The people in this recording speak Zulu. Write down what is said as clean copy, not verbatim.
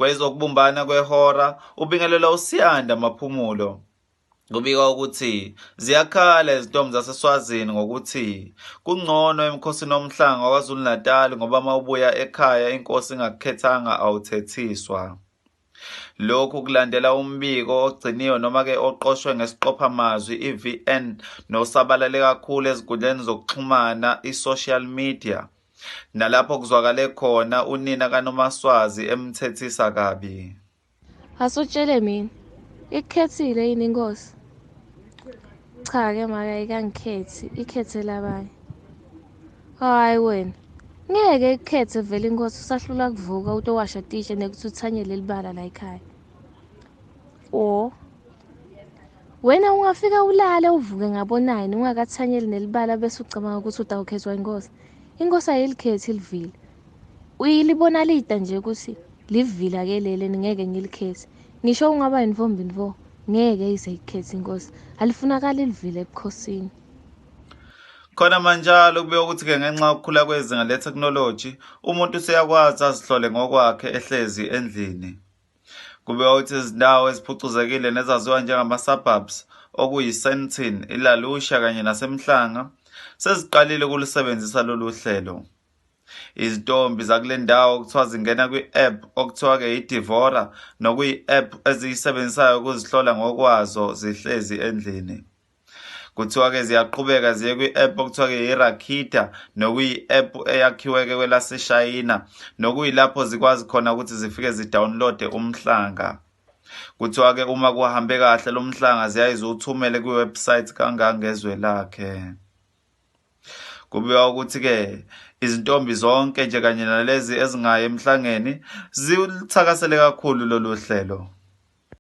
Kwezokubumbana kwehora ubingelela uSiyanda Maphumulo. Kubikwa ukuthi ziyakhala izintombi zaseSwazini ngokuthi kungcono emkhosini womhlanga waKwaZulu-Natal ngoba uma ubuya ekhaya inkosi ingakukhethanga awuthethiswa. Lokhu kulandela umbiko ogciniwe noma-ke oqoshwe ngesiqophamazwi i-VN nosabalale kakhulu ezinkundleni zokuxhumana i-social media nalapho kuzwakale khona unina kaNomaswazi emthethisa kabi. Asutshele mina, ikukhethile yini inkosi? Cha-ke maka ayikangikhethi, ikhethele abanye. Hhayi wena, ngeke ikukhethe vele inkosi usahlula kuvuka utowasha titshe nekuthi uthanyele libala la ekhaya. O wena ungafika ulale uvuke ngabo-9 ungakathanyeli nelibala bese ucabanga ukuthi utawukhethwa inkosi. Inkosi ayilikhethi ilivila. Uyilibona lida nje ukuthi livila ke leli ngeke ngilikhethe. Ngisho ungaba yintombi ntfo ngeke ize ikukhethe inkosi. Alifunakali ilivila ebukhosini. Khona manjalo kube ukuthi-ke ngenxa yokukhula kwezinga letheknoloji umuntu useyakwazi azihlole ngokwakhe ehlezi endlini. Kubikwa ukuthi izindawo eziphucuzekile nezaziwa njengama-suburbs okuyi-Sandton, iLa Lucia kanye naseMhlanga seziqalile ukulusebenzisa lolu hlelo. Izintombi zakule ndawo kuthiwa zingena kwi-app okuthiwa-ke i-Devora nokuyi-app eziyisebenzisayo ukuzihlola ngokwazo zihlezi endlini. Kuthiwa-ke ziyaqhubeka ziye kwi-app okuthiwa-ke i-Rakita nokuyi-app eyakhiwe-ke kwelaseShayina nokuyilapho zikwazi khona ukuthi zifike zidownloade umhlanga. Kuthiwa-ke uma kuhambe kahle lo mhlanga ziyaye ziwuthumele kwi-website kangangezwe lakhe. Kubikwa ukuthi-ke izintombi zonke nje kanye nalezi ezingayi emhlangeni ziluthakasele kakhulu lolu hlelo.